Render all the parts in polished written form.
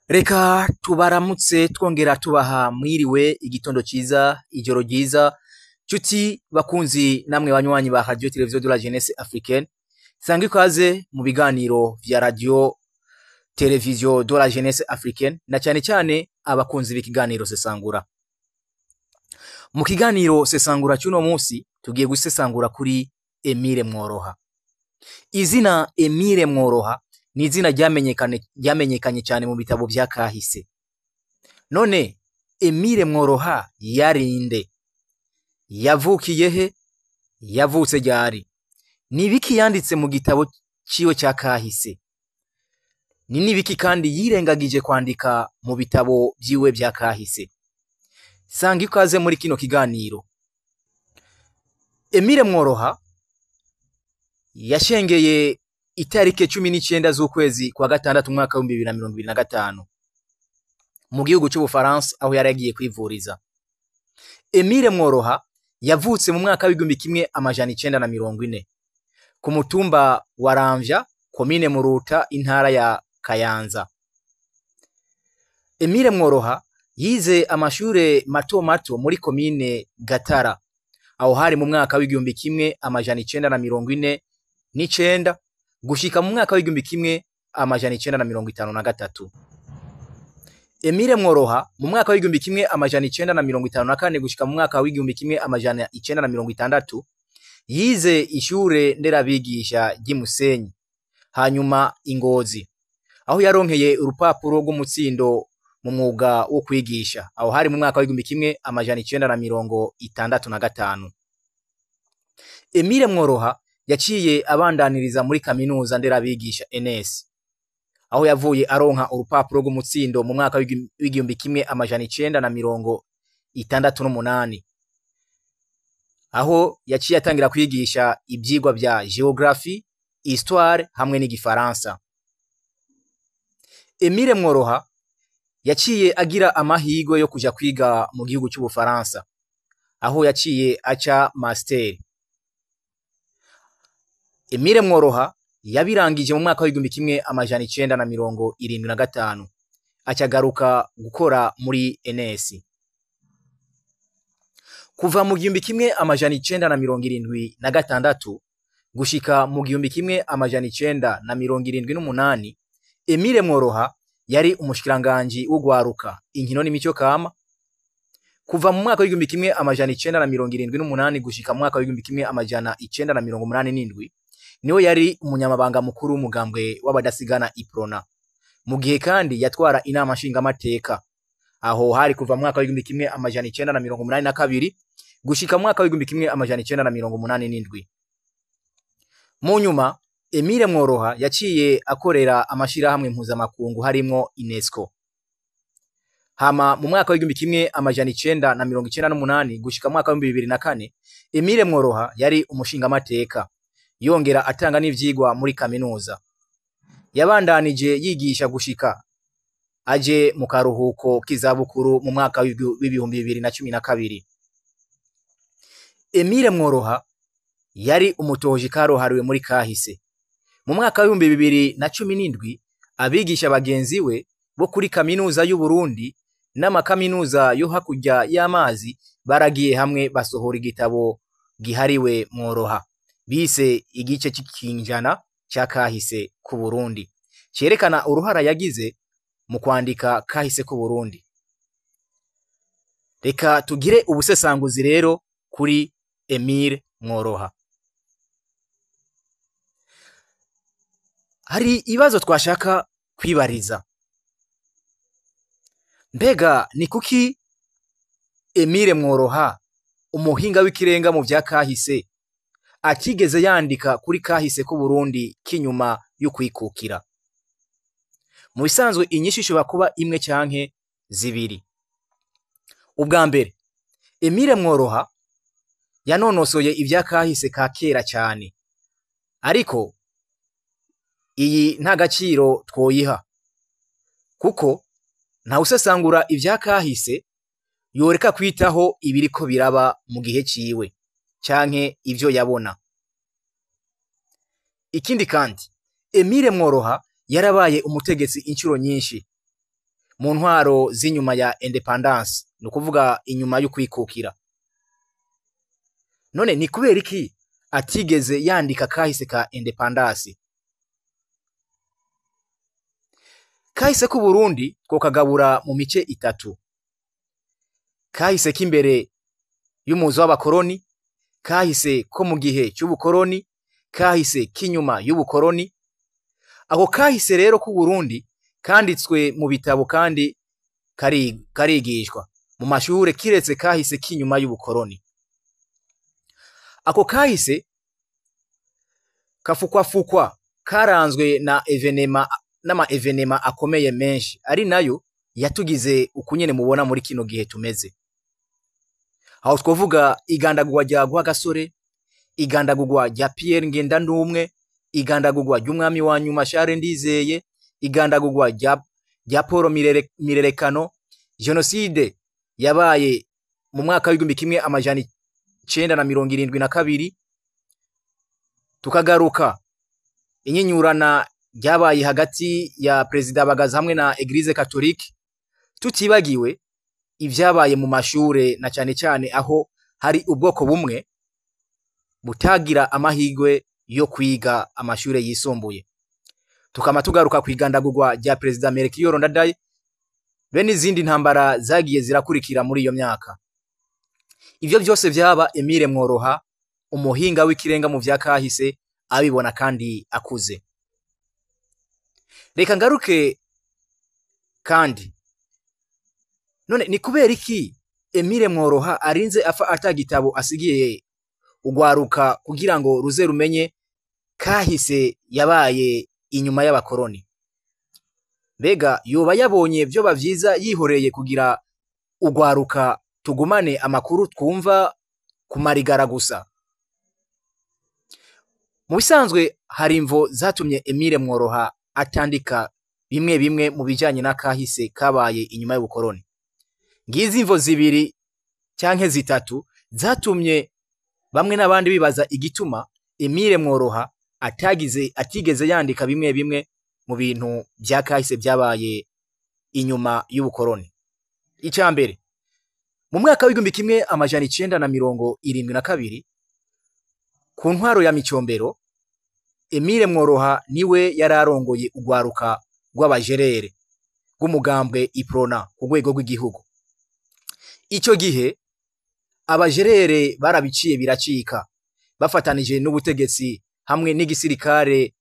Reka tubaramutse twongera tubaha mwiriwe, igitondo ciza, ijoro ryiza, nshuti bakunzi namwe banywanyi ba Radio Television de la Jeunesse Africaine. Sanga ikaze mu biganiro vya Radio Television de la Jeunesse Africaine, na cyane cyane abakunzi b'ikiganiro Sesangura. Mu kiganiro Sesangura cy'uno munsi tugiye gusesangura kuri Emile Mworoha. Izina Emile Mworoha ni izina ryamenyekanye cyane mu bitabo vya kahise. None Emile Mworoha yarinde? Yavukiye he? Yavutse ryari? Ni ibiki yanditse mu gitabo ciwe cya kahise? Ni n'ibiki kandi yirengagije kwandika mu bitabo vyiwe vya kahise? Sanga ikaze muri kino kiganiro. Emile Mworoha yashengeye itarike 19 z'ukwezi kwa gatandatu umwaka w'ibihumbi bibiri na mirongo ibiri na gatanu mu gihugu c'Ubufaransa, aho yari yagiye kwivuriza. Emile Mworoha yavutse mu mwaka w'1940 ku mutumba wa Ramvya, komine Muruta, intara ya Kayanza. Emile Mworoha yize amashure mato mato muri komine Gatara, aho hari mu mwaka w'1949 gushika mu mwaka w'1953. Emile Mworoha mu mwaka w'1954 gushika mu mwaka w'1960 yize ishure nderabigisha ry'Imusenyi, hanyuma Ingozi, aho yaronkeye urupapuro rw'umutsindo mu mwuga wo kwigisha, aho hari mu mwaka w'1965. Emile Mworoha yaciye abandaniriza muri kaminuza nderabigisha NS, aho yavuye aronka urupapuro rw'umutsindo mu mwaka w'1968, aho yaciye atangira kwigisha ivyigwa vya geographie, histoire hamwe n'igifaransa. Emile Mworoha yaciye agira amahirwe yo kuja kwiga mu gihugu c'Ubufaransa, aho yaciye aca master. Emile Mworoha yabirangije mu mwaka w'1975, acagaruka gukora muri NS. Kuva mu 1976 gushika mu 1978, Emile Mworoha yari umushikiranganji w'ugwaruka, inkino n'imico kama. Kuva mu mwaka w'1978 gushika mu mwaka w'1987 niwe yari umunyamabanga mukuru w'umugambwe w'abadasigana Iprona, mu gihe kandi yatwara inama nshingamateka, aho hari kuva mu mwaka w'1982 gushika mu mwaka w'1987. Mu nyuma Emile Mworoha yaciye akorera amashirahamwe mpuzamakungu harimwo UNESCO. Hama mu mwaka w'1998 gushika mu mwaka w'2004 Emile Mworoha yari umushingamateka, yongera atanga n'ivyigwa muri kaminuza. Yabandanije yigisha gushika aje mu karuhuko k'izabukuru mu mwaka w'2012. Emile Mworoha yari umutoji karohariwe muri kahise. Mu mwaka w'2017 abigisha bagenzi we bo kuri kaminuza y'u Burundi n'amakaminuza yo hakurya y'amazi baragiye hamwe basohora igitabo gihariwe Mworoha, bise igice c'ikinjana ca kahise ku Burundi, cerekana uruhara yagize mu kwandika kahise ku Burundi. Reka tugire ubusesanguzi rero kuri Emile Mworoha. Hari ibibazo twashaka kwibariza. Mbega ni kuki Emile Mworoha, umuhinga w'ikirenga mu vya kahise, atigeze yandika kuri kahise ku Burundi k'inyuma y'ukwikukira? Mu bisanzwe inyishu ishobora kuba imwe canke zibiri. Ubwa mbere, Emile Mworoha yanonosoye ivya kahise ka kera cyane, ariko iyi nta gaciro twoyiha, kuko ntawusesangura ivya kahise yoreka kwitaho ibiriko biraba mu gihe ciwe canke ivyo yabona. Ikindi kandi, Emile Mworoha yarabaye umutegetsi inshuro nyinshi. Mu ntwaro z'inyuma ya indépendance, ni ukuvuga inyuma y'ukwikukira. None ni kubera iki atigeze yandika kahise ka indépendance? Kahise k'Uburundi twokagabura mu mice itatu: kahise k'imbere y'umuzo w'abakoroni, kahise ko mu gihe c'ubukoroni, kahise k'inyuma y'ubukoroni. Ako kahise rero k'Uburundi kanditswe mu bitabo kandi karigishwa mu mashure, kiretse kahise k'inyuma y'ubukoroni. Ako kahise kafukwafukwa karanzwe na événements, n'ama événements akomeye menshi, ari nayo yatugize ukunyene mubona muri kino gihe tumeze. Aho twovuga igandagurwa rya Rwagasore, igandagurwa rya Pierre Ngendandumwe, igandagurwa ry'umwami wa nyuma Charles Ndizeye, igandagurwa rya Paul Mirerekano, jenoside yabaye mu mwaka w'1972, tukagaruka inyinyurana ryabaye hagati ya Perezida Bagaza hamwe na Église Catholique, tutibagiwe ivyabaye mu mashure, na cane cane aho hari ubwoko bumwe butagira amahirwe yo kwiga amashure yisumbuye. Tukama tugaruka kwigandagurwa rya Perezida Melchior Ndadaye, be n'izindi ntambara zagiye zirakurikira muri iyo myaka. Ivyo vyose vyaba Emile Mworoha, umuhinga w'ikirenga mu vya kahise, abibona kandi akuze. Reka ngaruke kandi, none ni kubera iki Emile Mworoha arinze afa ata gitabo asigiye ugwaruka kugira ngo ruze rumenye kahise yabaye inyuma y'abakoroni? Mbega yoba yabonye vyoba vyiza yihoreye kugira ugwaruka tugumane amakuru twumva kumarigara gusa? Mu bisanzwe hari imvo zatumye Emile Mworoha atandika bimwe bimwe mu bijanye n'akahise kabaye inyuma y'ubukoroni. Ngizi imvo zibiri canke zitatu zatumye bamwe n'abandi bibaza igituma Emile Mworoha atigeze yandika bimwe bimwe mu bintu vya kahise vyabaye inyuma y'ubukoroni. Ica mbere, mu mwaka w'1972 ku ntwaro ya Micombero, Emile Mworoha niwe yararongoye ugwaruka rw'abajerere rw'umugambwe Iprona ku rwego rw'igihugu. Ico gihe abajerere barabiciye biracika, bafatanije n'ubutegetsi hamwe n'igisirikare,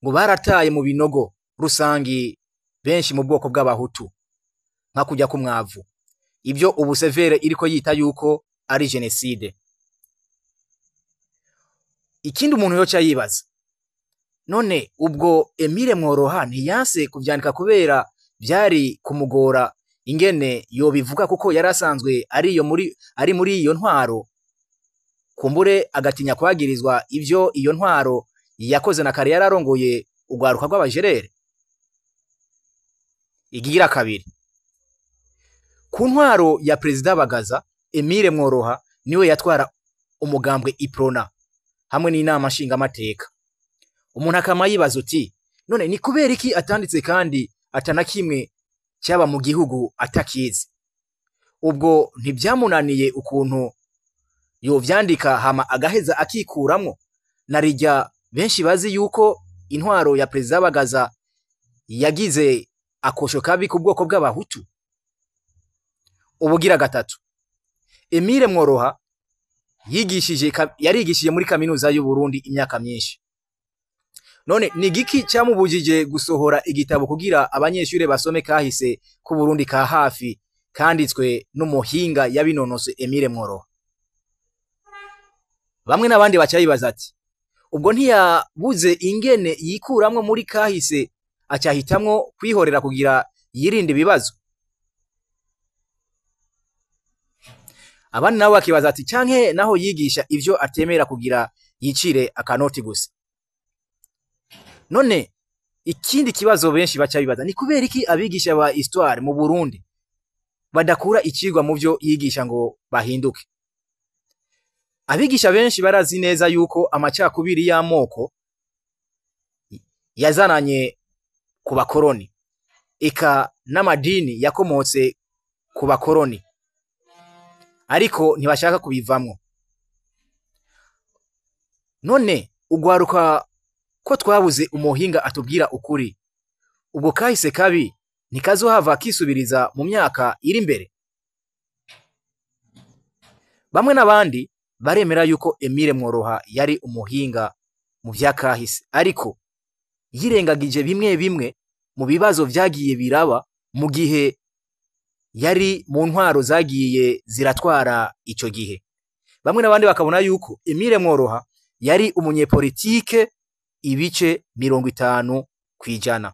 ngo barataye mu binogo rusangi benshi mu bwoko bw'abahutu nka kujya kumwavu, ivyo ubu CVR iriko yita yuko ari génocide. Ikindi umuntu yoca yibaza, none ubwo Emile Mworoha ntiyanse kuvyandika kubera vyari kumugora ingene yobivuga, kuko yari asanzwe ari muri iyo ntwaro, kumbure agatinya kwagirizwa ivyo iyo ntwaro yakoze na kare yararongoye urwaruka rw'abajerere? Igigira kabiri, ku ntwaro ya Perezida Bagaza, Emile Mworoha niwe yatwara umugambwe Iprona hamwe n'inama nshingamateka. Umuntu akama yibaza uti, none ni kubera iki atanditse kandi atana kimwe cyaba mu gihugu atakizi? Ubwo ntibyamunaniye ukuntu yovyandika hama agaheza akikuramwo, narijya benshi bazi yuko intwaro ya Perezida Bagaza yagize akosho kabi ku bwoko bw'abahutu? Ubugira gatatu, Emile Mworoha yarigishije muri kaminuza y'u Burundi imyaka myinshi. None ni giki cyamubujije gusohora igitabo kugira abanyeshure basome kahise ku Burundi ka hafi kanditswe n'umuhinga yabinonose Emile Mworoha? Bamwe n'abandi bacayibaza ati, ubwo ntiyabuze ingene yikuramwo muri kahise acahitamwo kwihorera kugira yirinde ibibazo? Abandi nabo bakibaza ati, canke naho yigisha ivyo atemera kugira yicire akanoti gusa. None ikindi kibazo benshi baca bibaza, ni kubera iki abigisha ba histoire mu Burundi badakura icigwa mu vyo yigisha ngo bahinduke? Abigisha benshi barazi neza yuko amacakubiri y'amoko yazananye ku bakoroni. eka n'amadini yakomotse ku bakoroni, ariko ntibashaka kubivamwo. None ugwaruka ko twabuze umuhinga atubwira ukuri, ubwo kahise kabi ntikazohava kisubiriza mu myaka iri imbere? Bamwe n'abandi baremera yuko Emile Mworoha yari umuhinga mu vyakahise, ariko yirengagije bimwe bimwe mu bibazo vyagiye biraba mu gihe yari mu ntwaro zagiye ziratwara ico gihe. Bamwe n'abandi bakabona yuko Emile Mworoha yari umunyepolitike ibice 50%,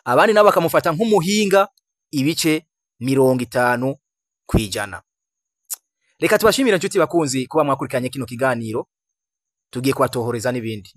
abandi nabo bakamufata nk'umuhinga ibice 50%. Reka tubashimire nshuti bakunzi kuba mwakurikiranye kino kiganiro, tugiye kubatohoreza n'ibindi.